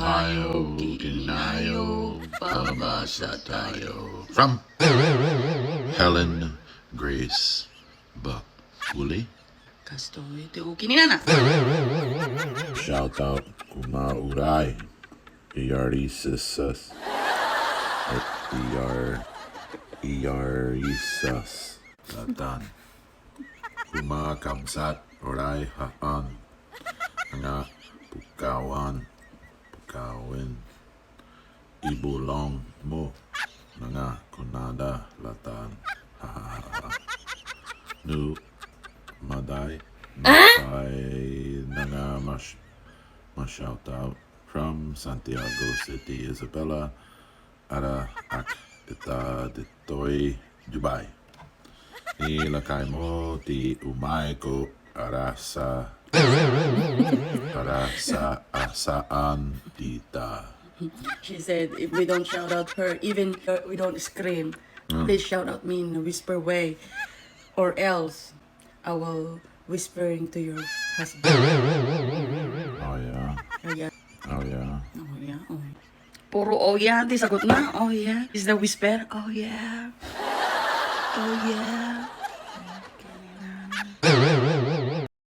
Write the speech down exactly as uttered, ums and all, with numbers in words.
Tayo, kinayo, pabasa tayo. From Helen Grace Bakuli. Kastoy, ti okay ni nana. Shout out, kumauray. Iyari sisas. Iyar, iyari sas. Latan. Kumakabsat, oray haan. Nga, pukawan. Pukawin. Ibulong mo. Nga, kunada, latan. No, maday. Maday, nga, mas, ma-shout out from Santiago City, Isabela. Ara ak ita ditoy Dubai. Ni lakay mo ti umay ko ara sa, ara sa asaan dita. She said if we don't shout out her, even uh, we don't scream, please shout out me in a whisper way, or else I will whispering to your husband. Oh yeah. Oh yeah. Oh yeah. Oh yeah. Oh. Puro oh yeah, di sagot na. Oh yeah. Is the whisper. Oh yeah. Oh yeah.